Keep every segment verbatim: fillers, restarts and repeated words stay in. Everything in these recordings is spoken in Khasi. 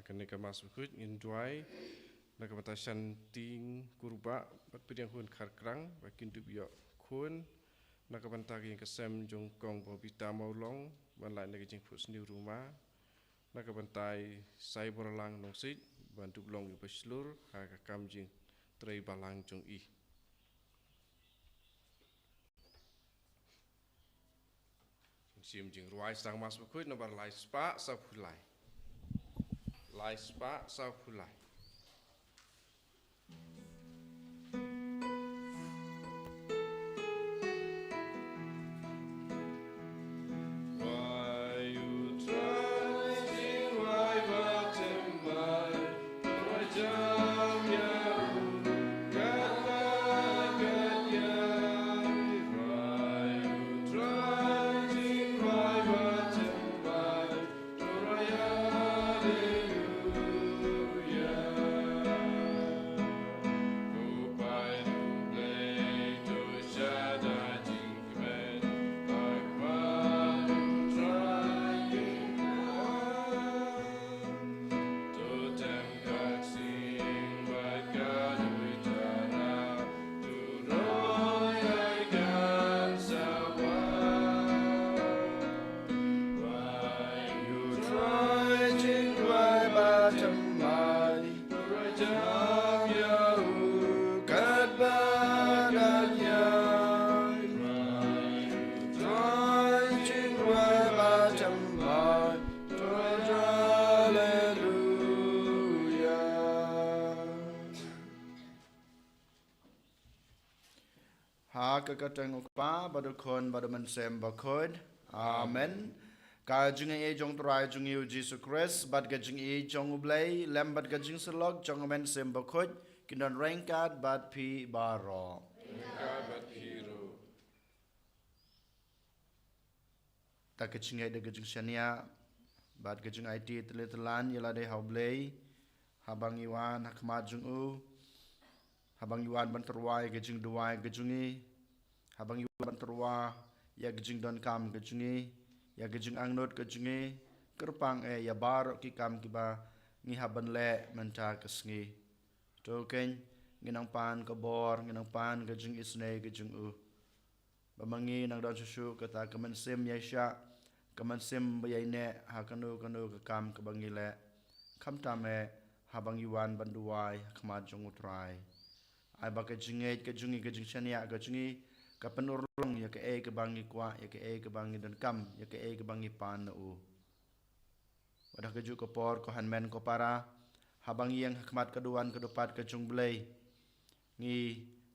Kane ka Mass Bakhuid ngin duwai na ka bynta Shanting Kurbah bad Pdiang Hun Kharkrang ba kin dup ïoh khun, na ka bynta ka ïing ka sem jong Kong Bobita Mawlong ban lait na ka jingphuhsniew ruma, na ka bynta i Saiborlang Nongsiej ban dup long i bashlur ha ka kam jingtrei balang jong i. Shim jingrwai sang Mass Bakhuid nombar lai spah saphew lai. Lai spah saphew lai. Ha ka kyrteng u Kpa bad u Khun bad u Mynsiem Bakhuid. Amen. Ka jingaiei jong u Trai jong ngi u Jisu Khrist bad ka jingaiei jong u Blei lem bad ka jingsyllok jong u Mynsiem Bakhuid kin don ryngkat bad phi baroh. Ryngkat bad phi ruh. Da ka jingngeit, da ka jingshaniah bad ka jingaiti tylli tyllan ïa lade ha u Blei, haba ngi wan ha khmat jong u, haba ngi wan ban tyrwa ïa ka jingduwai ka jong ngi, haba ngi wan ban tyrwa ïa ka jingdonkam ka jong ngi, ïa ka jingangnud ka jong ngi, kyrpang eh ïa baroh ki kam kiba ngi hap ban leh mynta ka sngi. To keiñ, ngin nang pan ka bor, ngin nang pan ka jingisynei ka jong u. Ba ma ngi nang don shuh shuh kata ka mynsiem ïaishah, ka mynsiem ba ïaineh ha kano kano ka kam kaba ngi leh. Khamtam eh haba ngi wan ban duwai ha khmat jong u Trai. Ai ba ka jingngeit ka jong ngi, ka jingshaniah ka jong ngi, ka pynurlong ïa kaei kaba ngi kwah, ïa kaei kaba ngi donkam, ïa kaei kaba ngi pan na u. Wat ha kajuh ka por, ko hynmen ko para, haba ngi ïeng ha khmat ka duwan ka dupat ka jong u Blei, ngi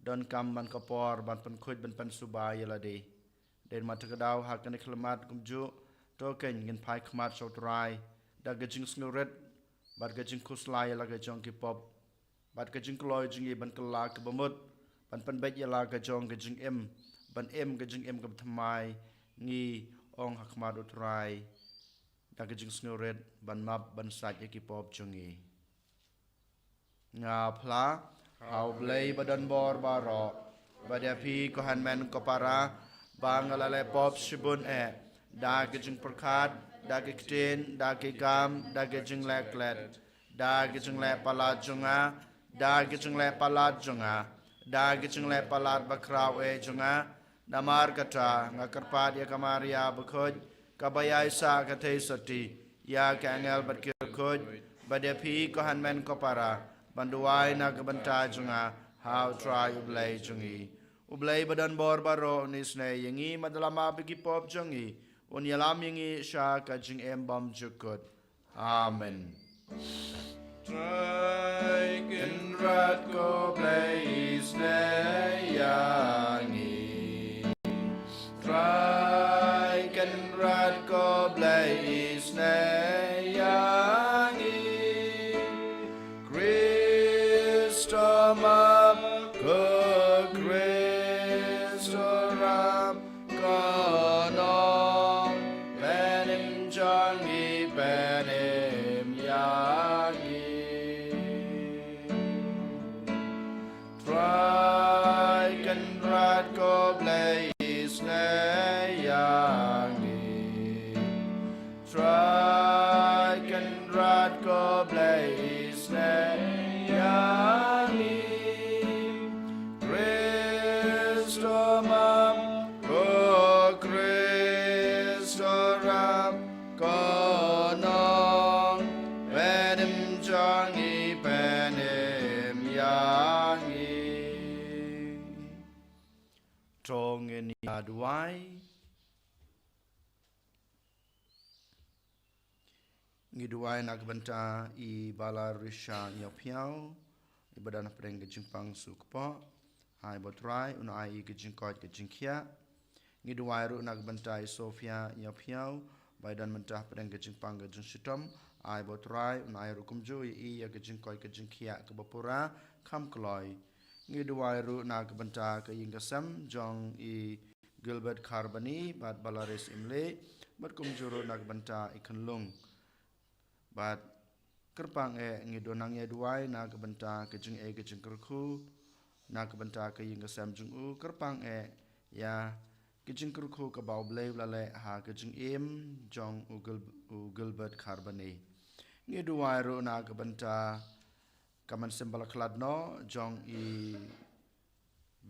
donkam man ka por ban pynkhuid ban pynsuba ïa lade. Dei namar kata ka daw ha kane ka khyllipmat kumjuh, to keiñ ngin phai khmat sha u Trai da ka jingsngewrit bad ka jingkhuslai ïa la ka jong ki pop, bad ka jingkloi jong ngi ban kylla kaba mut, ban pynbeit ïa la ka jong ka jingim, ban im ka jingim kaba thymmai. Ngi ong ha khmat u Trai da ka jingsngewrit ban map ban sait ïa ki pop jong ngi. Nga phla ha u Blei ba don bor baroh, bad ïa phi ko hynmen ko para, ba nga la leh pop shibun eh, da ka jingpyrkhat, da ka ktien, da ka kam, da ka jingleh klet, da ka jingleh palat jong nga, da ka jingleh palat jong nga, da ka jingleh palat bakhraw eh jong nga. Namar kata nga kyrpad ïa ka Maria bakhuid, kaba ïaisah ka theisotti, ïa ki angel bad ki riewkhuid, bad ïa phi ko hynmen ko para, ban duwai na ka bynta jong nga ha u Trai u Blei jong ngi. U Blei ba don bor baroh un isynei ïa ngi, bad un ïalam bad ki pop jong ngi, un ïalam ïa ngi sha ka jingim bymjukut. Amen. Trai Kynrad ko Blei isynei ïa ngi. Trai Kynrad ko Blei isynei ïa ngi. Khrist u map, ko Khrist u rap, ko Nongpynim jong ngi pynim ïa ngi. Trai Kynrad ko Blei isynei ïa ngi. Trai Kynrad ko Blei duwai. Ngi duwai na ka bynta i Balarisha Ïawphiaw, i ba don hapdeng ka jingpang suk kpoh. Ai ba U Trai un ai i ka jingkoit ka jingkhiah. Ngi duwai ruh na ka bynta i Sophia Ïawphiaw, ba i don mynta hapdeng ka jingpang ka jingshitom. Ai ba U Trai un ai ruh kumjuh ïa i ïa ka jingkoit ka jingkhiah kaba pura kham kloi. Ngi duwai ruh na ka bynta ka ïing ka sem jong i Gilbert Kharbani bad Balaris Imlei, bad kumjuh ruh na ka bynta i Khyllung. Bad kyrpang eh ngi don nang ïa duwai na ka bynta ka jingeh ka jingkyrkhu, na ka bynta ka ïing ka sem jong u, kyrpang eh ïa ka jingkyrkhu kaba U Blei u la leh ha ka jingim jong u Gil-, u Gilbert Kharbani. Ngi duwai ruh na ka bynta ka mynsiem ba la khlad noh jong i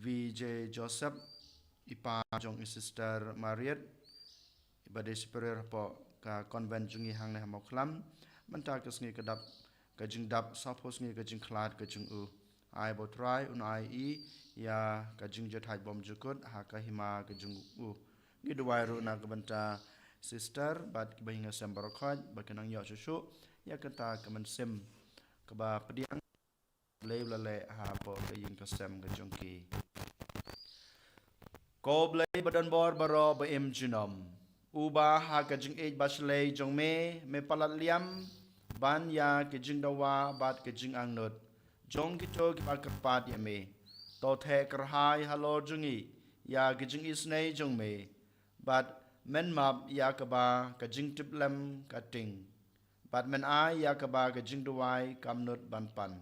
V J Joseph, i pa jong i Sister Mariet, i ba dei superior hapoh ka convent jong ngi hangne ha Mawkhlam. Mynta ka sngi ka dap, ka jingdap sawphew sngi ka jingkhlad ka jong u. Ai ba U Trai un ai i ïa ka jingjahthait bymjukut ha ka hima ka jong u. Ngi duwai ruh na ka bynta Sister bad kiba ïing ki sem baroh khoit ba kin nang ïoh shuh shuh ïa kata ka mynsiem kaba pdiang Blei u la leh hapoh ka ïing ka sem ka jong ki. Ko Blei ba don bor baroh ba im junom, uba ha ka jingïeit ba shlei jong me, me palat liam ban ïa ka jingdawa bad ka jingangnud jong kito kiba kyrpad ïa me. To theh kyrhai halor jong ngi ïa ka jingisynei jong me, bad men map ïa kaba ka jingtiplem ka ting, bad men ai ïa kaba ka jingduwai kam nud ban pan.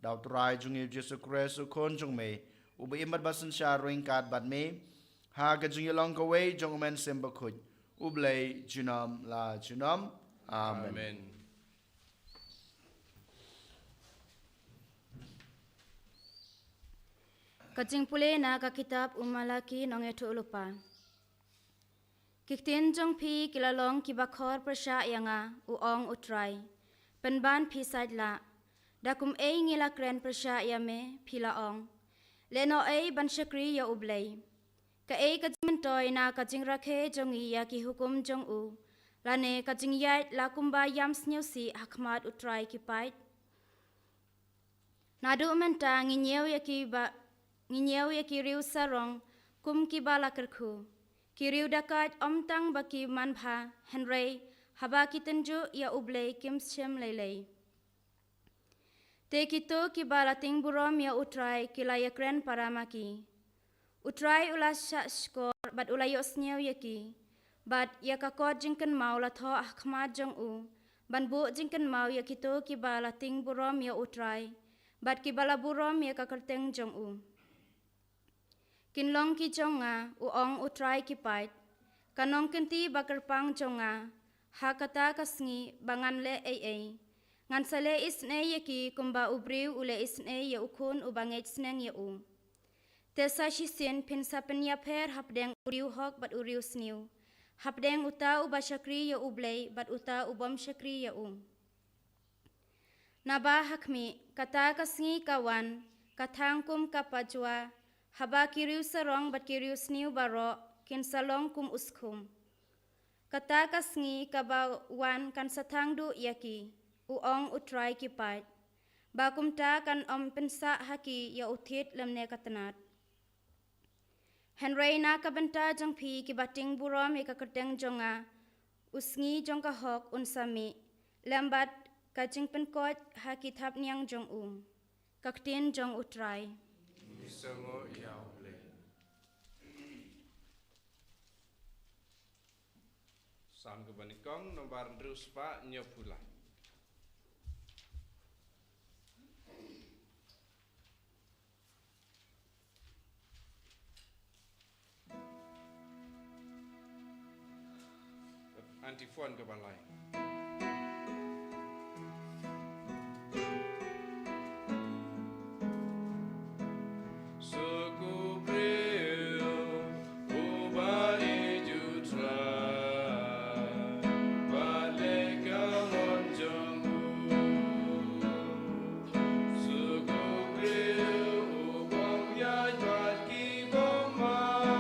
Da U Trai jong ngi U Jisu Khrist U Khun jong me, uba im bad ba synshar ryngkat bad me ha ka jingïalong kawei jong U Mynsiem Bakhuid, U Blei junom la junom. Amen. Amen. Ka jingpule na ka kitab u Malaki nongïathuhlypa. Ki ktien jong phi ki la long kiba khor pyrshah ïa nga, u ong U Trai. Pynban phi sait lah. Da kumei ngi la kren pyrshah ïa me, phi la ong. Lehnohei ban shakri ïa U Blei. Kaei ka jingmyntoi na ka jingrakhe jong ngi ïa ki hukum jong u, lane ka jingïaid la kumba ïam sniewsih ha khmat U Trai ki paid? Naduh mynta ngi ñiew ïa ki ba, ngi ñiew ïa ki riew sarong kum kiba la kyrkhu. Ki riew dakait ym tang ba ki manbha, hynrei haba ki tynjuh ïa U Blei kim shym lei lei. Te kito kiba la tieng burom ïa U Trai ki la ïakren para ma ki. U Trai u la shah shkor bad u la ïohsngew ïa ki. Bad ïa ka kot jingkynmaw la thoh ha khmat jong u, ban buh jingkynmaw ïa kito kiba la tieng burom ïa U Trai, bad kiba la burom ïa ka kyrteng jong u. Kin long ki jong nga, u ong U Trai ki paid, ka nongkynti ba kyrpang jong nga. Ha kata ka sngi ba ngan leh ei ei, ngan sa leh isynei ïa ki kumba u briew u leh isynei ïa u khun uba ngeit sneng ïa u. Te sa shisien phin sa pynïapher hapdeng u riewhok bad u riewsniew, hapdeng uta uba shakri ïa U Blei bad uta u bym shakri ïa u. Naba ha khmih, kata ka sngi ka wan, ka thang kum ka pajua, haba ki riew sarong bad ki riew sniew baroh kin sa long kum u skhum. Kata ka sngi kaba wan kan sa thang duh ïa ki, u ong U Trai ki paid, ba kumta kan ym pynsah ha ki ïa u thied lymne ka tnat. Hynrei na ka bynta jong phi kiba tieng burom ïa ka kyrteng jong nga, u sngi jong ka hok un sa mih, lem bad ka jingpynkoit ha ki thapniang jong u. Ka ktien jong U Trai. Ngi sngew ïa U Blei. Salm kaba nyngkong, nombar hynriew spah hynñiewphew lai. Antiphon kaba lai. Suk u briew uba ïeit u Trai, bad leh ka mon jong u. Suk u briew u bym ïaid bad ki bymman,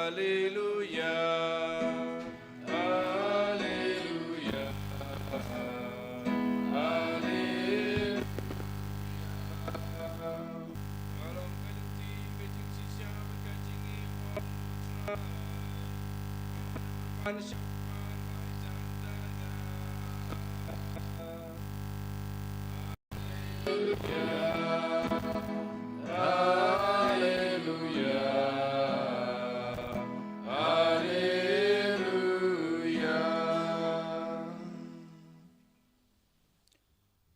Haleluya. Haleluya. Haleluya. Haleluya. Haleluya.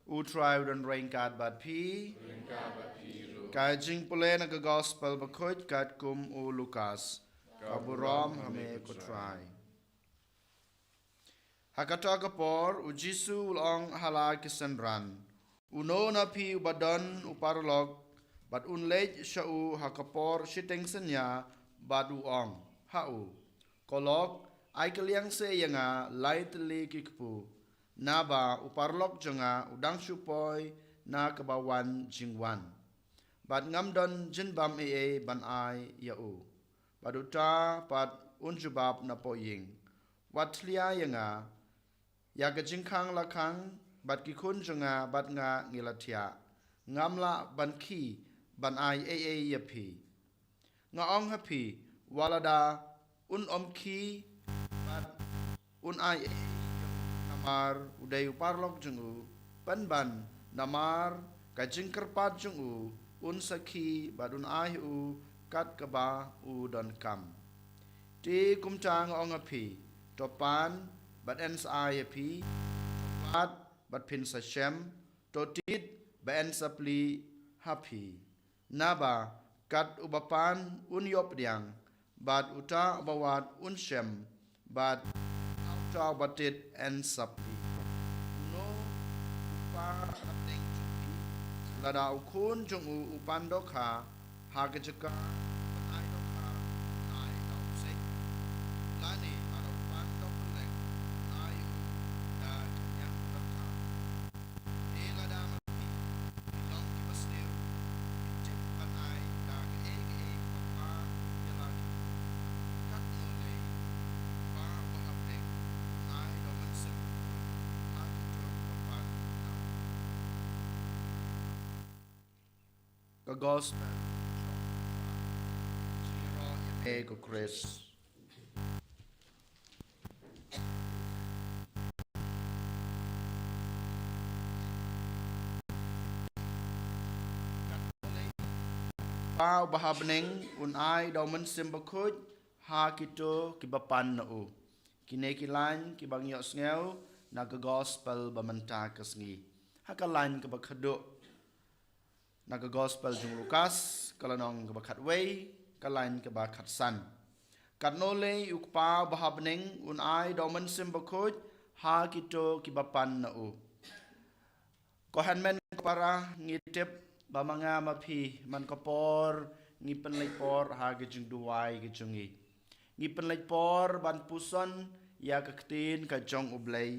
U Trai u don ryngkat bad phi. Ryngkat bad phi ruh. Ka jingpule na ka Gospel bakhuid katkum u Lukas. Ka burom ha me ko Trai. Ha kata ka por, u Jisu u la ong ha la ki synran, uno na phi uba don u paralok, bad un leit sha u ha ka por shiteng synñia, bad u ong ha u, ko lok, ai kylliang se ïa nga lai tylli ki kpu, naba u paralok jong nga u dang shu poi na kaba wan jingwan, bad ngam don jingbam ei ei ban ai ïa u. Bad uta pat un jubab napoh ïing, wat thlia ïa nga, ïa ka jingkhang la khang, bad ki khun jong nga bad nga ngi la thiah. Ngam lah ban khie ban ai ei ei ïa phi. Nga ong ha phi, wat lada un ym khie bad un ai ei ei ïa u namar u dei u paralok jong u, pynban namar ka jingkyrpad jong u, un sa khie bad un ai u kat kaba u donkam. Te kumta nga ong ha phi, to pan bad yn sa ai ïa phi, to wad bad phin sa shem, to tied bad yn sa plie ha phi. Naba kat uba pan un ïoh pdiang, bad uta uba wad un shem, bad uta uba tied yn sa plie. Uno u kpa ha bneng jong phi, lada u khun jong u u pan dohkha ha ka jaka ban ai dohkha, un ai da u seng? Lane lada u pan da u pylleng, un ai u da ka ñiang dohkha? Te lada ma phi, phi long kiba sniew, phi tip ban ai da kaei kaei kaba bha ïa la ki khun, katno lei u Kpa uba ha bneng un ai da u Mynsiem Bakhuid ha kito kiba pan na u. Ka Gospel jong u Kpa. Jingïaroh ïa me ko Khrist. Kpa uba ha bneng un ai da u Mynsiem Bakhuid ha kito kiba pan na u. Kine ki lain kiba ngi ïohsngew na ka Gospel ba mynta ka sngi. Ha ka lain kaba khatduh na ka Gospel jong u Lukas, ka lynnong kaba khatwei, ka lain kaba khatsan. Katno lei u Kpa uba ha bneng un ai da u Mynsiem Bakhuid ha kito kiba pan na u. Ko hynmen ko para, ngi tip ba ma nga ma phi man ka por ngi pynleit por ha ka jingduwai ka jong ngi. Ngi pynleit por ban puson ïa ka ktien ka jong U Blei.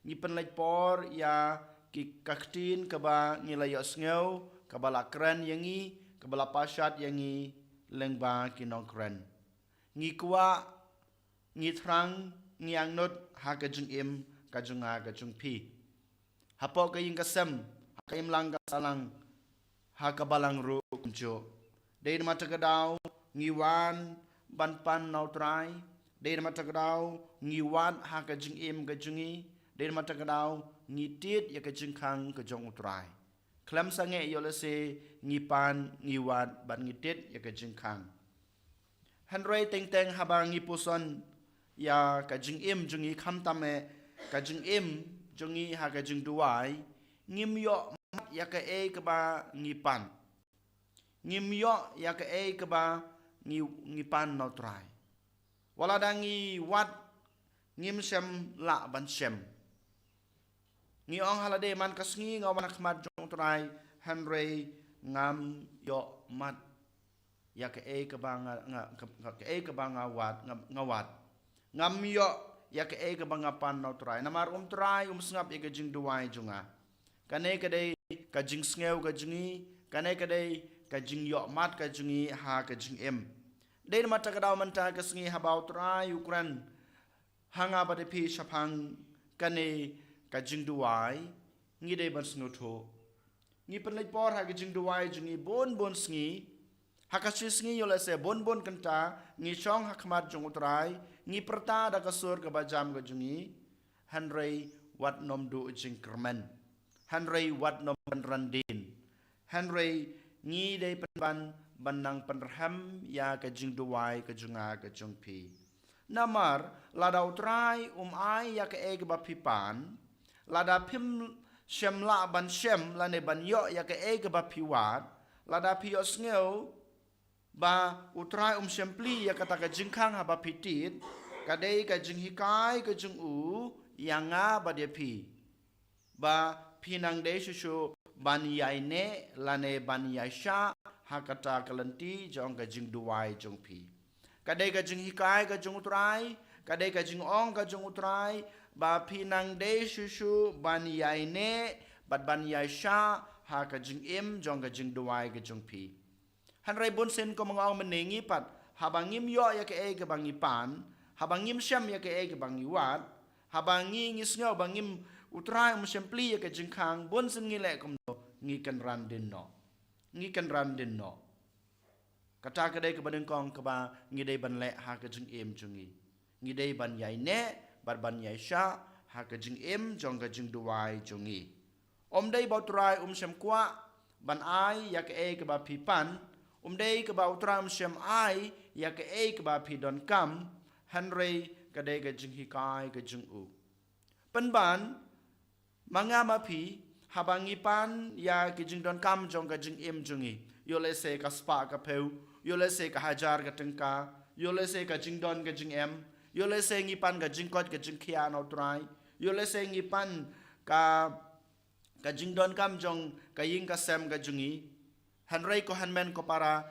Ngi pynleit por ïa ki, ka ktien kaba ngi la ïohsngew, kaba la kren ïa ngi, kaba la pashat ïa ngi lyngba ki nongkren. Ngi kwah, ngi thrang, ngi angnud ha ka jingim ka jong nga ka jong phi. Hapoh ka ïing ka sem, ha ka imlang ka sahlang, ha ka balang ruh kumjuh. Dei namar kata ka daw ngi wan ban pan na U Trai. Dei namar kata ka daw ngi wad ha ka jingim ka jong ngi. Dei namar kata ka daw ngi tied ïa ka jingkhang ka jong U Trai. Khlem sangeh ïoh lehse ngi pan, ngi wad bad ngi tied ïa ka jingkhang. Hynrei teng teng haba ngi puson ïa ka jingim jong ngi, khamtam eh ka jingim jong ngi ha ka jingduwai, ngim ïoh mat ïa kaei kaba ngi pan. Ngim ïoh ïa kaei kaba ngi, ngi pan na U Trai. Wat lada ngi wad, ngim shym lah ban shem. Ngi ong ha lade man ka sngi nga wan ha khmat jong U Trai, hynrei ngam ïoh mat ïa kaei kaba nga, nga, ka, ka, kaei kaba nga wad, nga, nga wad. Ngam ïoh ïa kaei kaba nga pan na U Trai. Namar U Trai um sngap ïa ka jingduwai jong nga. Kane ka dei ka jingsngew ka jong ngi, kane ka dei ka jingïohmat ka jong ngi ha ka jingim. Dei namar kata ka daw mynta ka sngi haba u Trai u kren ha nga bad ïa phi shaphang kane ka jingduwai, ngi dei ban sngewthuh. Ngi pynleit por ha ka jingduwai jong ngi bun bun sngi. Ha ka shi sngi ïoh lehse bun bun kynta ngi shong ha khmat jong u Trai, ngi pyrta da ka sur kaba jam ka jong ngi. Hynrei wat nym duh jingkyrmen. Hynrei wat nym pynrandin. Hynrei ngi dei pynban ban nang pynrhem ïa ka jingduwai ka jong nga ka jong phi. Namar lada u Trai um ai ïa kaei kaba phi pan, lada phim shym lah ban shem lane ban ïoh ïa kaei kaba phi wad, lada phi ïohsngew ba u Trai um shym plie ïa kata ka jingkhang haba phi tied, ka dei ka jinghikai ka jong u ïa nga bad ïa phi, ba phi nang dei shuh shuh ban ïaineh lane ban ïaishah ha kata ka lynti jong ka jingduwai jong phi. Ka dei ka jinghikai ka jong u Trai, ka dei ka jingong ka jong u Trai, ba phi nang dei shuh shuh ban ïaineh bad ban ïaishah ha ka jingim jong ka jingduwai ka jong phi. Hynrei bunsien kum nga ong mynne, ngi pat haba ngim ïoh ïa kaei kaba ngi pan, haba ngim shem ïa kaei kaba ngi wad, haba ngi, ngi sngew ba ngim, u Trai um shym plie ïa ka jingkhang, bunsien ngi leh kumno? Ngi kynran dien noh. Ngi kynran dien noh. Kata ka dei kaba nyngkong kaba ngi dei ban leh ha ka jingim jong ngi. Ngi dei ban ïaineh bad ban ïaishah ha ka jingim jong ka jingduwai jong ngi. Um dei ba u Trai um shym kwah ban ai ïa kaei kaba phi pan, um dei kaba u Trai um shym ai ïa kaei kaba phi donkam, hynrei ka dei ka jinghikai ka jong u. Pynban, ma nga ma phi, haba ngi pan ïa ki jingdonkam jong ka jingim jong ngi, ïoh lehse ka spah ka phew, ïoh lehse ka hajar ka tyngka, ïoh lehse ka jingdon ka jingem, ïoh lehse ngi pan ka jingkoit ka jingkhiah na u Trai, ïoh lehse ngi pan ka, ka jingdonkam jong ka ïing ka sem ka jong ngi. Hynrei ko hynmen ko para,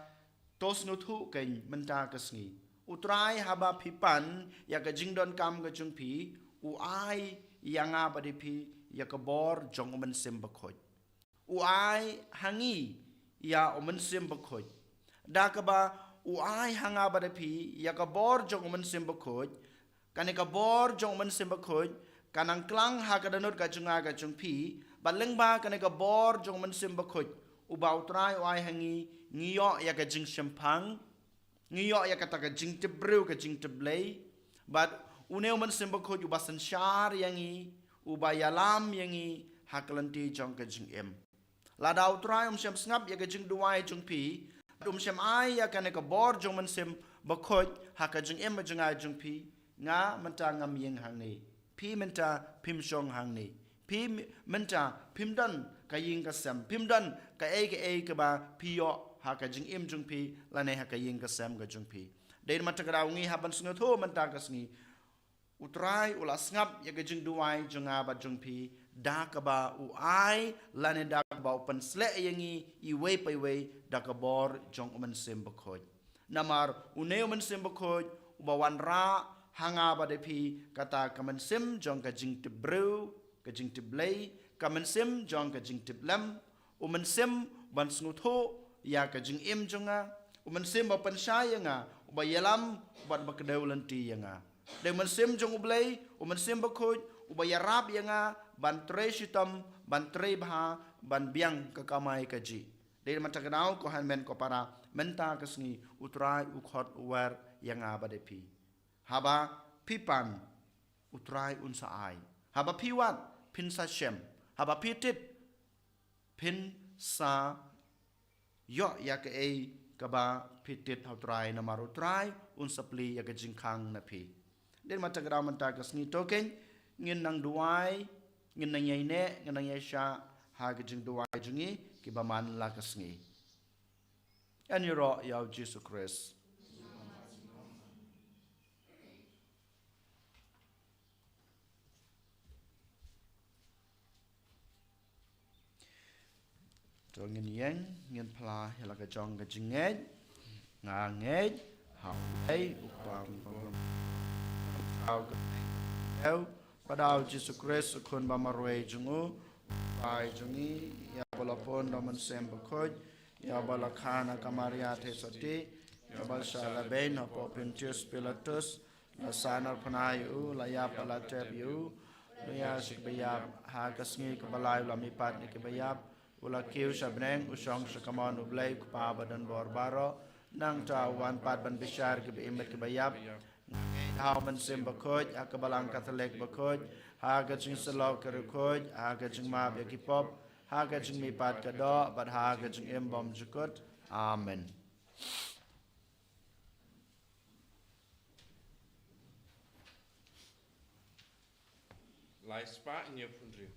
to sngewthuh kein mynta ka sngi. U Trai haba phi pan ïa ka jingdonkam ka jong phi, u ai ïa nga bad ïa phi ïa ka bor jong u Mynsiem Bakhuid. U ai ha ngi ïa u Mynsiem Bakhuid. Da kaba u ai ha nga bad ïa phi ïa ka bor jong u Mynsiem Bakhuid, kane ka bor jong u Mynsiem Bakhuid ka nang klang ha ka dohnud ka jong nga ka jong phi, bad lyngba kane ka bor jong u Mynsiem Bakhuid uba u Trai u ai ha ngi, ngi ïoh ïa ka jingshemphang, ngi ïoh ïa kata ka jingtip briew ka jingtip Blei, bad une u Mynsiem Bakhuid uba synshar ïa ngi, uba ïalam ïa ngi ha ka lynti jong ka jingim. Lada u Trai um shym sngap ïa ka jingduwai jong phi, um shym ai ïa kane ka bor jong u Mynsiem Bakhuid ha ka jingim jong nga jong phi, nga mynta ngam ïeng hangne. Phi mynta phim shong hangne. Phi m-, mynta phim don ka ïing ka sem, phim don kaei kaei kaba phi ïoh ha ka jingim jong phi lane ha ka ïing ka sem ka jong phi. Dei namar kata ka daw ngi hap ban sngewthuh mynta ka sngi. U Trai u la sngap ïa ka jingduwai jong nga bad jong phi da kaba u ai lane da kaba u pynsleh ïa ngi iwei pa iwei da ka bor jong u Mynsiem Bakhuid. Namar une u Mynsiem Bakhuid uba wanrah ha nga bad ïa phi kata ka mynsiem jong ka jingtip briew, ka jingtip Blei, ka mynsiem jong ka jingtip lem, u Mynsiem ban sngewthuh ïa ka jingim jong nga, u Mynsiem ba pynshai ïa nga, uba ïalam bad ba kdew lynti ïa nga. Dei u Mynsiem jong u Blei, u Mynsiem Bakhuid, uba ïarap ïa nga ban trei shitom, ban trei bha, ban biang ka kamai kajih. Dei namar kata ka daw ko hynmen ko para, mynta ka sngi u Trai u khot u wer ïa nga bad ïa phi. Haba phi pan, u Trai un sa ai. Haba phi wad, phin sa shem. Haba phi tied, phin sa ïoh ïa kaei kaba phi tied ha u Trai, namar u Trai un sa plie ïa ka jingkhang na phi. Dei namar kata ka daw mynta ka sngi to kein ngin nang duwai, ngin nang ïaineh, ngin nang ïaishah ha ka jingduwai jong ngi kiba man la ka sngi. Yn ïaroh ïa u Jisu Khrist. To ngin ïeng, ngin phla ïa la ka jong ka jingngeit. Nga ngeit ha U Blei U Kpa Mynsiem Bakhuid, Papa, U Jisu Khrist U Khun ba marwei jong U, Trai jong ngi, ïa uba la pun da U Mynsiem Bakhuid, ïa uba la kha na ka Maria Theisotti, Kaba sha la beiñ hapoh Pontius Pilatus, la sahnarphna ïa u, la ïap bad la tep ïa u, u la ïaid sha kiba ïap. Ha ka sngi kaba lai u la mihpat na kiba ïap, u la kiew sha bneng, u shong sha kamon U Blei U Kpa badonbor baroh. Nangta u wan pat ban bishar ïa kiba im bad kiba ïap. Nga ngeit ha U Mynsiem Bakhuid, ha ka Balang Katholik bakhuid, ha ka jingsyllok ka riewkhuid, ha ka jingmap ïa ki pop, ha ka jingmihpat ka doh, bad ha ka jingim bymjukut. Amen. Lai spah hynñiewphew hynriew.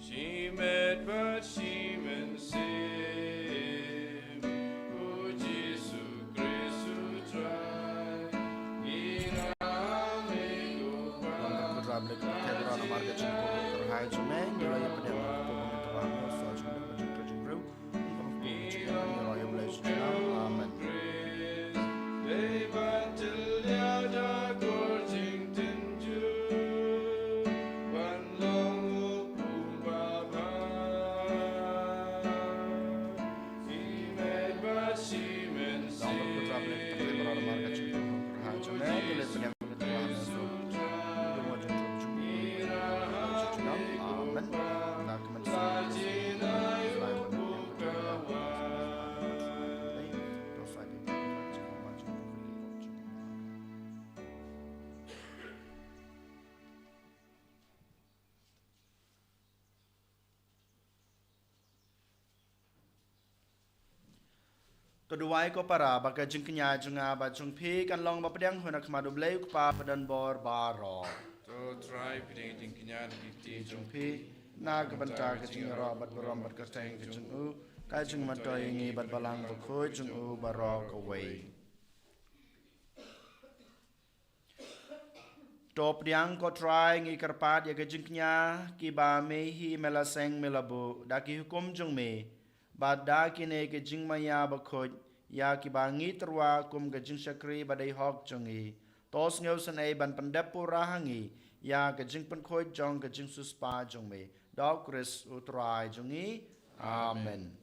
Shimet bad shimynsiem, U Jisu Khrist U Trai, ngi ïa me ko Kpa. Wan ka kut rap lek ka thep rap namar ka jingkyrkhu kyrhai jong me, ngi la ïa pdiang ka pop ka tyrwa, ka jingkyrkhu jingbriew. Amen. To duwai ko para, ba ka jingkñia jong nga bad jong phi kan long ba pdiang hun ha khmat U Blei U Kpa badonbor baroh. To Trai, pdiang jingkñia ha ki kti jong phi, na ka bynta ka jingïaroh bad burom bad kyrteng ka jong u, ka jingmyntoi ïa ngi bad Balang Bakhuid jong u baroh kawei. To pdiang ko Trai, ngi kyrpad ïa ka jingkñia kiba me hi me la seng me la buh da ki hukum jong me, bad da kine ki jingmaïa bakhuid ïa kiba ngi tyrwa kum ka jingshakri ba dei hok jong ngi. To sngewsynei ban pyndep pura ha ngi ïa ka jingpynkhuid jong ka jingsiewspah jong me. Da U Khrist U Trai jong ngi. Amen.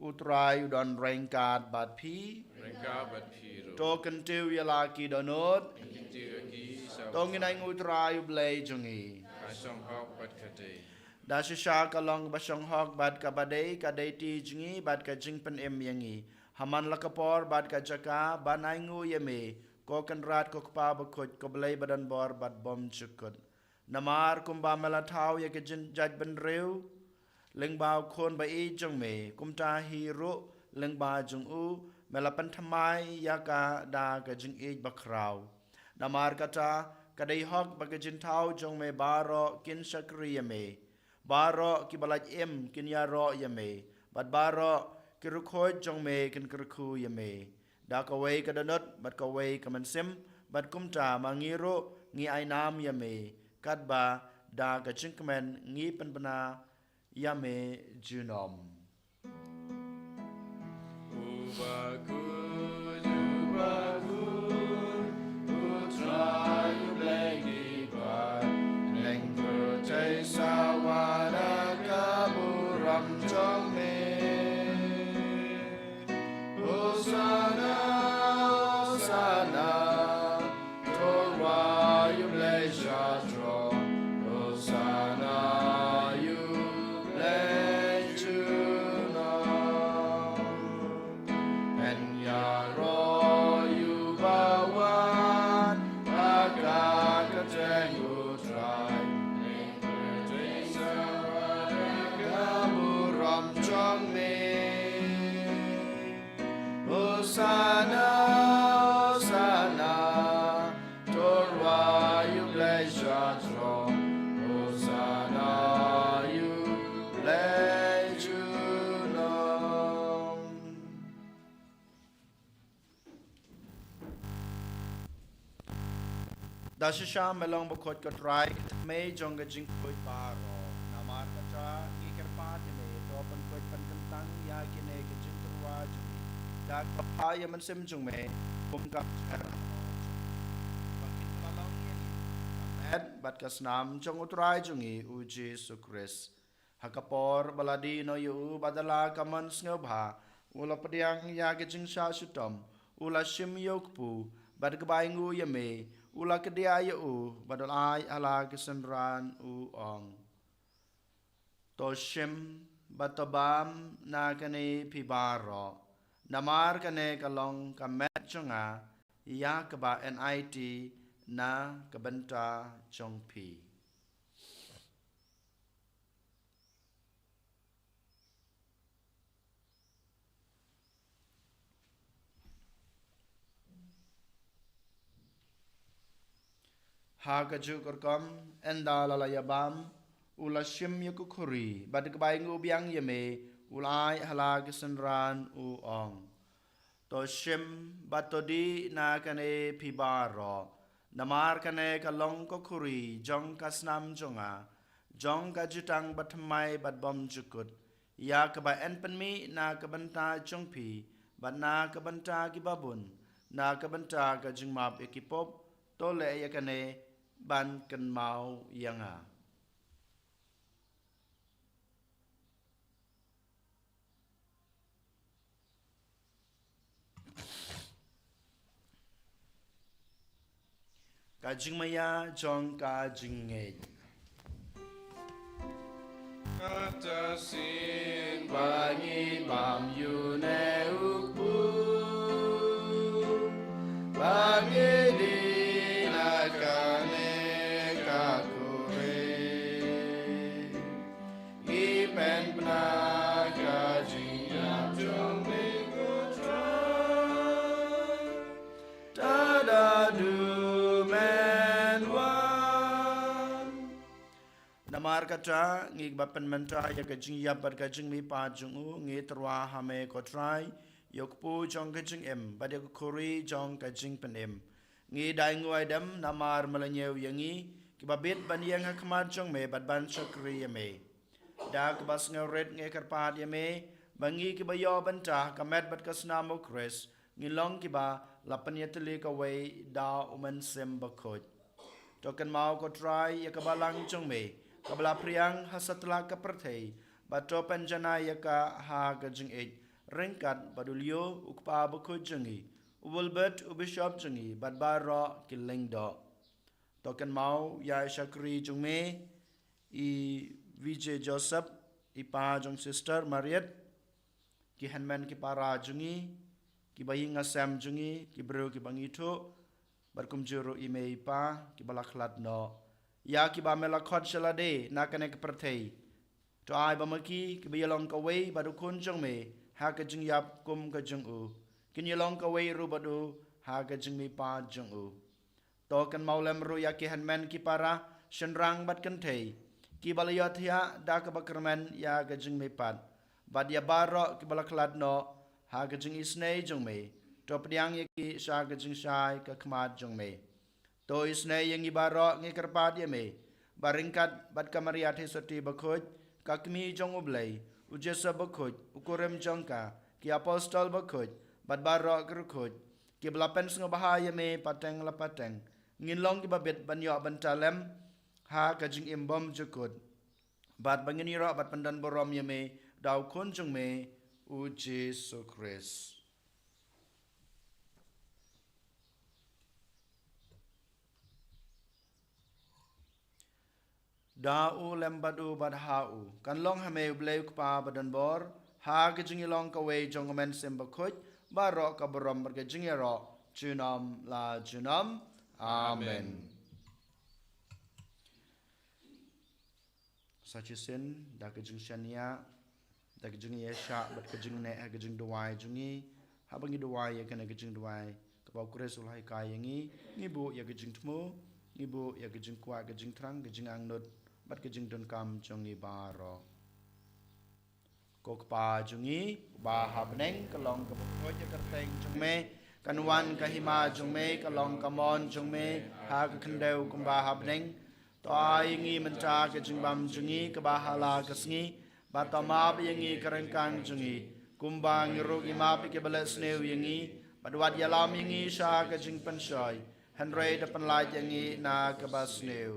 U Trai u don ryngkat bad phi. Ryngkat bad phi ruh. To kyntiew ïa la ki dohnud. Kyntiew ïa ki sa. To ngin ainguh U Trai U Blei jong ngi. Ka shong hok bad ka dei. Da shisha ka long ba shong hok bad kaba dei, ka dei ti jong ngi bad ka jingpynim ïa ngi. Ha man la ka por bad ka jaka ban ainguh ïa me, ko Kynrad ko Kpa Bakhuid, ko Blei badonbor bad bymjukut. Namar kumba me la thaw ïa ka jingjaitbynriew lyngba U Khun ba ïeit jong me, kumta hi ruh lyngba jong u me la pynthymmai ïa ka da ka jingïeit bakhraw. Namar kata, ka dei hok ba ki jingthaw jong me baroh kin shakri ïa me. Baroh kiba lait im kin ïaroh ïa me, bad baroh ki riewkhuid jong me kin kyrkhu ïa me. Da kawei ka dohnud bad kawei ka mynsiem, bad kumta ma ngi ruh ngi ai nam ïa me, katba da ka jingkmen ngi pynbna ïa me junom. Uba khuid, uba khuid, U Trai U Blei ngi pat, neng pyrthei sawa da ka burom jong me. Hosanna, Hosanna, to rwai U Blei sha throne. Hosanna ïa U Blei junom. Yn ïaroh ïa uba wan ha ka kyrteng U Trai. Neng pyrthei sawa da ka burom jong me. Hosanna, Hosanna, to rwai U Blei sha throne. Hosanna ïa U Blei junom. Da shisha me long bakhuid ko Trai, ka thymmei jong ka jingkhuid baroh. Namar kata ngi kyrpad ïa me, to pynkhuid pynkyntang ïa kine ki jingtyrwa jong ngi da ka bha ïa u Mynsiem jong me, kum ka jingkyrpad jong ngi. Ba kin kylla long ïa ngi, ba me bad ka snam jong U Trai jong ngi U Jisu Khrist. Ha ka por ba la die noh ïa u bad da la ka mon sngewbha, u la pdiang ïa ka jingshah shitom, u la shim ïa u kpu, bad kaba ainguh ïa me, u la kdiah ïa u, bad u la ai ha la ki synran, u ong: To shim bad to bam na kane phi baroh, namar kane ka long ka met jong nga, ïa kaba enait na ka bynta jong phi. Ha kajuh ka rukom, ynda la la ïa bam, u la shim ïa ka khuri, bad kaba ainguh biang ïa me, u la ai ha la ki synran, u ong: To shim bad to dih na kane phi baroh, namar kane ka long ka khuri jong ka snam jong nga, jong ka jutang bathymmai bad bymjukut, ïa kaba yn pynmih na ka bynta jong phi, bad na ka bynta kiba bun, na ka bynta ka jingmap ïa ki pop. To leh ïa kane ban kynmaw ïa nga. Ka jingmaïa jong ka jingngeit. Kata sien ba ngi bam ïa une u kpu, ba ngi dih na kane ka khuri. Ngi pynbna ka jingïap jong me ko Trai, tad haduh men wan. Namar kata, ngi kiba pynmynta ïa ka jingïap bad ka jingmihpat jong u, ngi tyrwa ha me ko Trai, ïa u kpu jong ka jingim, bad ïa ka khuri jong ka jingpynim. Ngi da ainguh aidem namar me la ñiew ïa ngi, kiba bit ban ïeng ha khmat jong me bad ban shakri ïa me. Da kaba sngewrit ngi kyrpad ïa me, ba ngi kiba ïoh bynta ha ka met bad ka snam u Khrist, ngin long kiba la pynïatylli kawei da u Mynsiem Bakhuid. To kynmaw ko Trai ïa ka balang jong me, kaba la phriang ha satlak ka pyrthei, bad to pynjanai ïa ka ha ka jingïeit, ryngkat bad u Leo u kpa bakhuid jong ngi, u Wilbert u bishop jong ngi, bad baroh ki lyngdoh. To kynmaw ïa i shakri jong me, i Vijay Joseph, i pa jong Sister Mariet, ki hynmen ki para jong ngi, kiba ïing ha sem jong ngi, ki briew kiba ngi thuh, bad kumjuh ruh i mei i pa, kiba la khlad noh. Ïa kiba me la khot sha lade na kane ka pyrthei. To ai ba ma ki, kiba ïalong kawei bad u Khun jong me, ha ka jingïap kum ka jong u, kin ïalong kawei ruh bad u, ha ka jingmihpat jong u. To kynmaw lem ruh ïa ki hynmen ki para, shynrang bad kynthei, kiba la ïohthiah da kaba kyrmen ïa ka jingmihpat, bad ïa baroh kiba la khlad noh, ha ka jingisynei jong me. To pdiang ïa ki sha ka jingshai ka khmat jong me. To isynei ïa ngi baroh ngi kyrpad ïa me, ba ryngkat bad ka Maria Theisotti bakhuid, ka kmie jong u Blei, u Joseph bakhuid, u kurim jong ka, ki apostol bakhuid, bad baroh ki riewkhuid, kiba la pynsngewbha ïa me pateng la pateng, ngin long kiba bit ban ïoh bynta lem ha ka jingim bymjukut, bad ba ngin ïaroh bad pyndonburom ïa me da u Khun jong me, u Jisu Khrist. Da u lem bad u bad ha u, kan long ha me u Blei u Kpa badonbor, ha ka jingïalong kawei jong u Mynsiem Bakhuid, baroh ka burom bad ka jingïaroh, junom la junom. Amen. Sa shisien, da ka jingshaniah, da ka jingïaishah bad ka jingneh ha ka jingduwai jong ngi, haba ngi duwai ïa kane ka jingduwai kaba u Khrist u la hikai ïa ngi, ngi buh ïa ka jingthmu, ngi buh ïa ka jingkwah, ka jingthrang, ka jingangnud bad ka jingdonkam jong ngi baroh. Ko Kpa jong ngi uba ha bneng, ka long kaba khuid ïa ka kyrteng jong me, kan wan ka hima jong me, ka long ka mon jong me ha ka khyndew kumba ha bneng. To ai ïa ngi mynta ka jingbam jong ngi kaba ha la ka sngi, bad to map ïa ngi ka ryngkang jong ngi, kumba ngi ruh ngi map ïa kiba leh sniew ïa ngi, bad wat ïalam ïa ngi sha ka jingpynshoi, hynrei to pynlait ïa ngi na kaba sniew.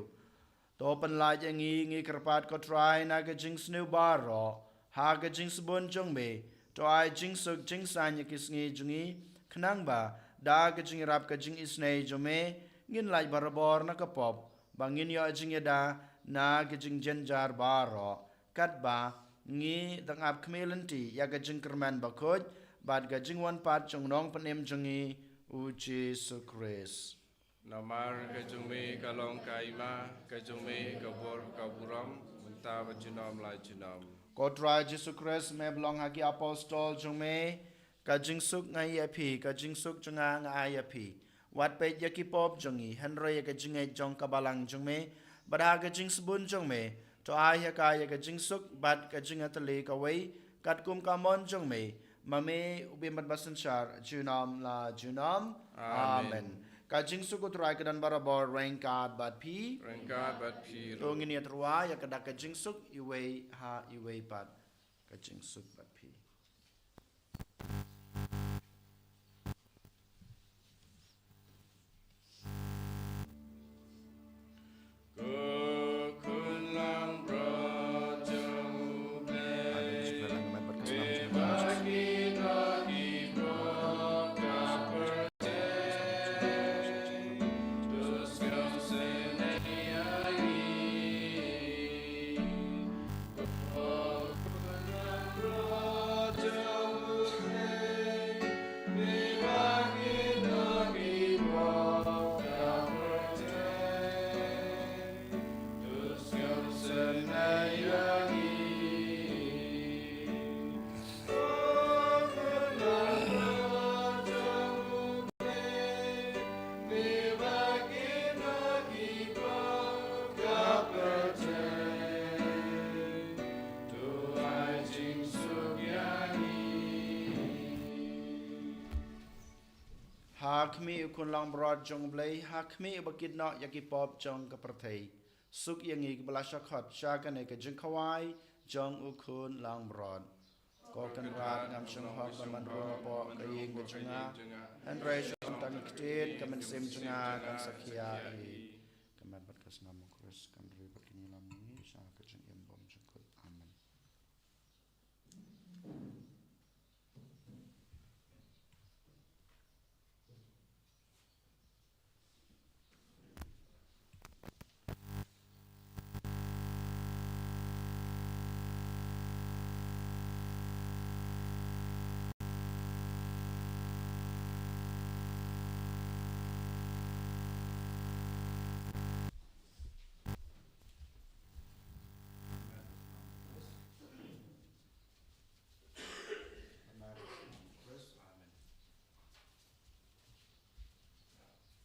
To pynlait ïa ngi, ngi kyrpad ko Trai, na ka jingsniew baroh ha ka jingsbun jong me. To ai jingsuk jingsaiñ ïa ki sngi jong ngi, khnang ba da ka jingïarap ka jingisynei jong me, ngin lait barabor na ka pop, ba ngin ïoh jingïada na ka jingjynjar baroh. Katba ngi dang ap khmih lynti ïa ka jingkyrmen bakhuid bad ka jingwan pat jong u Nongpynim jong ngi, u Jisu Khrist. Namar ka jong me ka long ka hima, ka jong me ka bor ka burom, mynta bad junom la junom. Ko Trai Jisu Khrist, me ba ong ha ki apostol jong me, ka jingsuk nga ai ïa phi, ka jingsuk jong nga nga ai ïa phi. Wat peit ïa ki pop jong ngi, hynrei ïa ka jingngeit jong ka balang jong me, bad ha ka jingsbun jong me, to ai ha ka ïa ka jingsuk bad ka jingïatylli kawei, katkum ka mon jong me, ma me u bym bad ba synshar junom la junom. Amen. Amen. Ka jingsuk u Trai ka don barabor ryngkat bad phi. Ryngkat bad phi ruh. To ngin ïatyrwa ïa ka dak ka jingsuk iwei ha iwei pat. Ka jingsuk bad phi. Ha khmih u Khun Langbrot jong U Blei, ha khmih uba kit noh ïa ki pop jong ka pyrthei. Suk ïa ngi kiba la shah khot sha kane ka jingkhawai jong u Khun Langbrot. Ko Kynrad, ngam shym hok ban wan rung hapoh ka ïing ka jong nga, hynrei shu tang ktien ka mynsiem jong nga kan sa khia ïa ngi. Ka met bad ka snam u Khrist kan ri bad kine lam ngi sha ka jingim bymjukut. Amen.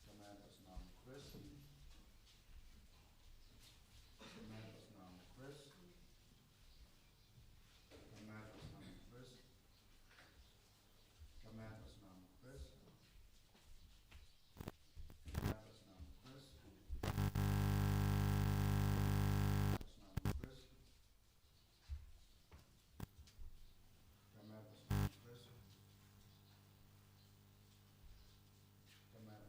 Ka met bad snam u Khrist. Ka met bad snam u Khrist. Ka met bad snam u Khrist. Ka met bad snam u Khrist.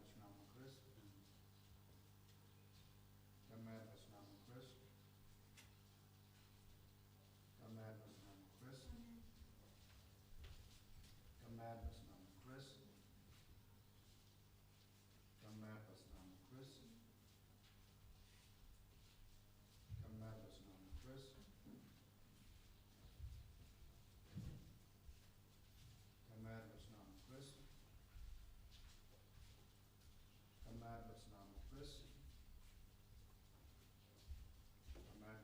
Ka met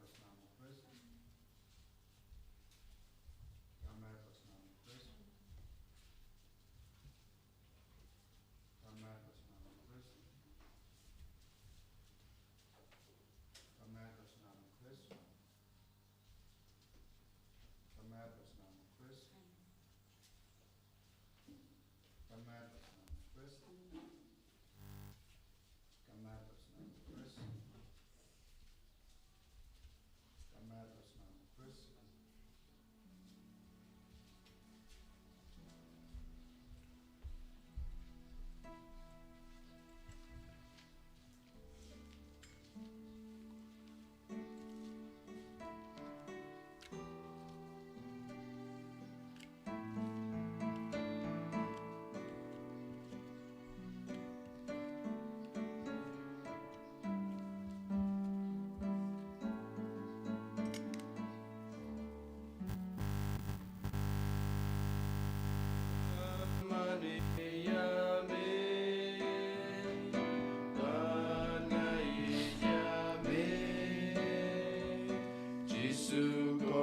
bad snam u Khrist. Ka met bad snam u Khrist. Ka met bad snam u Khrist. Ka met bad snam u Khrist. Ka met bad snam u Khrist. Ka met bad snam u Khrist. Ka met bad snam u Khrist.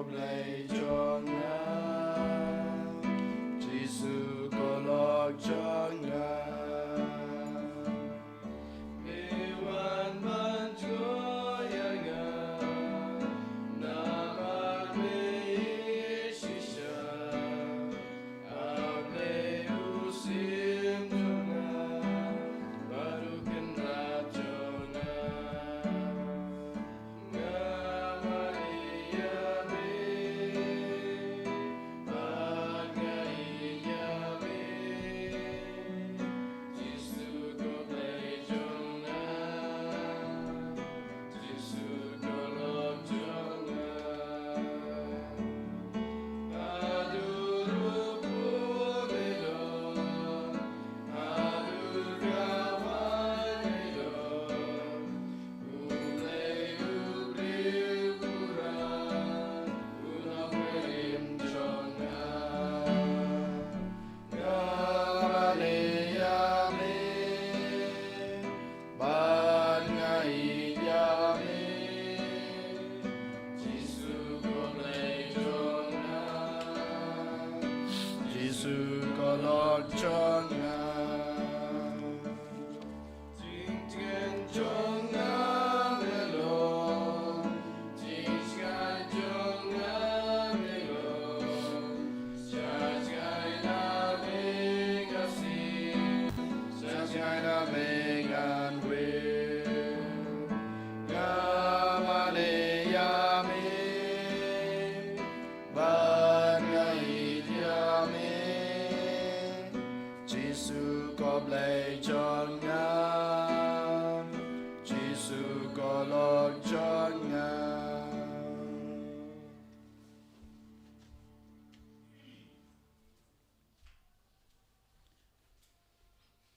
Blei jong nga, Jisu ko lok jong nga. Me wan ban jngoh ïa nga, namar me ïeit shisha. A Blei u Syiem jong nga, bad u Kynrad jong nga. Nga mane ïa me, bad nga ïeit ïa me. Jisu ko Blei jong nga, Jisu ko lok jong nga. Haduh ruh pud me don, haduh kawei me don. U Blei u briew pura, u nongpynim jong nga. Nga mane ïa me, bad nga ïeit ïa me. Jisu ko Blei jong nga, Jisu ko lok jong nga. Jingtngen jong nga me long, jingsngap jong nga me long. Sha jngai na me ngan siew, sha jngai na me ngan wiar. Nga mane ïa me, bad nga ïeit ïa me. Jisu ko Blei jong nga, Jisu ko lok jong nga.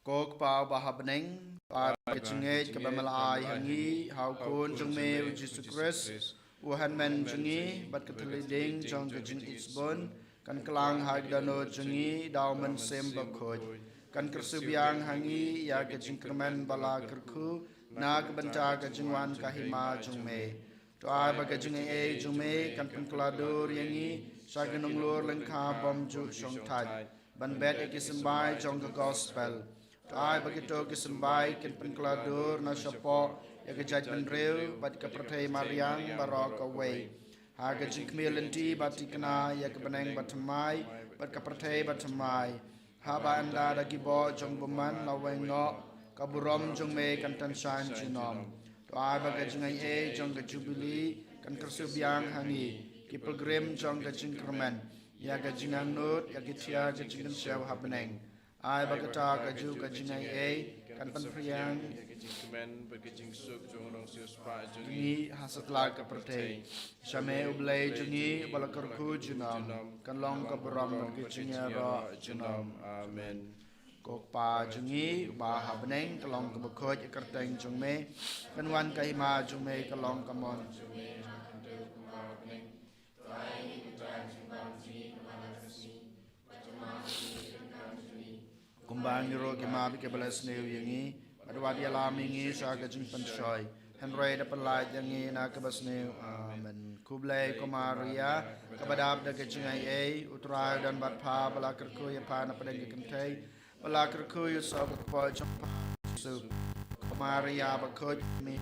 Ko Kpa uba ha bneng, to ai ba ka jingngeit kaba me la ai ha ngi ha u Khun jong me u Jisu Khrist, u hynmen jong ngi, bad ka thylliej ding jong ka jingïeit sbun kan kylla ha ki dohnud jong ngi da u Mynsiem Bakhuid. Kan kyrsieh biang ha ngi ïa ka jingkyrmen ba la kyrkhu na ka bynta ka jingwan ka hima jong me. To ai ba ka jingaiei jong me kan pynkylla dur ïa ngi sha ki nonglur lyngkha bymjuh shongthait ban bet ïa ki symbai jong ka gospel. To ai ba kito ki symbai kin pynkylla dur na shapoh ïa ka jaitbynriew bad ka pyrthei mariang baroh kawei, ha ka jingkhmih lynti ba thikna ïa ka bneng bathymmai bad ka pyrthei bathymmai, haba ynda da ki boh jong u bymman la weng noh, ka burom jong me kan tan shaiñ junom. To ai ba ka jingaiei jong ka jubili kan kyrsieh biang ha ngi ki pilgrim jong ka jingkyrmen ïa ka jingangnud ïa ki thiah ka jingkynshew ha bneng. Ai ba kata kajuh ka jingaiei kan pynphriang ïa ka jingkmen bad ka jingsuk jong u nongsiewspah jong ngi ha satlak ka pyrthei. Sha me U Blei jong ngi uba la kyrkhu junom, kan long ka burom bad ka jingïaroh junom. Amen. Ko Kpa jong ngi uba ha bneng, ka long kaba khuid ïa ka kyrteng jong me. Kan wan ka hima jong me, ka long ka mon jong me. Kumba ngi ruh ki map ïa kiba la sniew ïa ngi, bad wat ïalam ïa ngi sha ka jingpynshoi, hynrei da pynlait ïa ngi na kaba sniew. Amen. Khublei ko Maria, kaba dap da ka jingaiei, U Trai u don bad pha, ba la kyrkhu ïa pha na pdeng ki kynthei, ba la kyrkhu ïa u soh ka kpoh jong pha, Jisu. Ko Maria bakhuid, me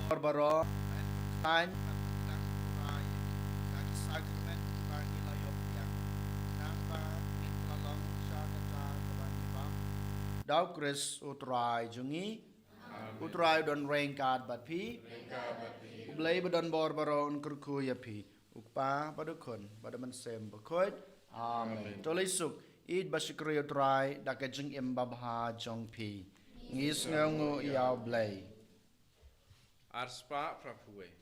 Bor baroh, khlaiñ, khlaiñ, khlaiñ, ki sakrament kiba ngi la ïoh biang. Nang ba ngin la long sha kata kaba ngi bam. Da U Khrist U Trai jong ngi. Amen. U Trai u don ryngkat bad phi. Ryngkat bad phi. U Blei ba don bor baroh un kyrkhu ïa phi. U Kpa bad U Khun bad U Mynsiem Bakhuid. Amen. Amen. To leit suk, ïeit ba shakri U Trai da ka jingim babha jong phi. Ngi sngewnguh ïa U Blei. Arspah phra phew wei.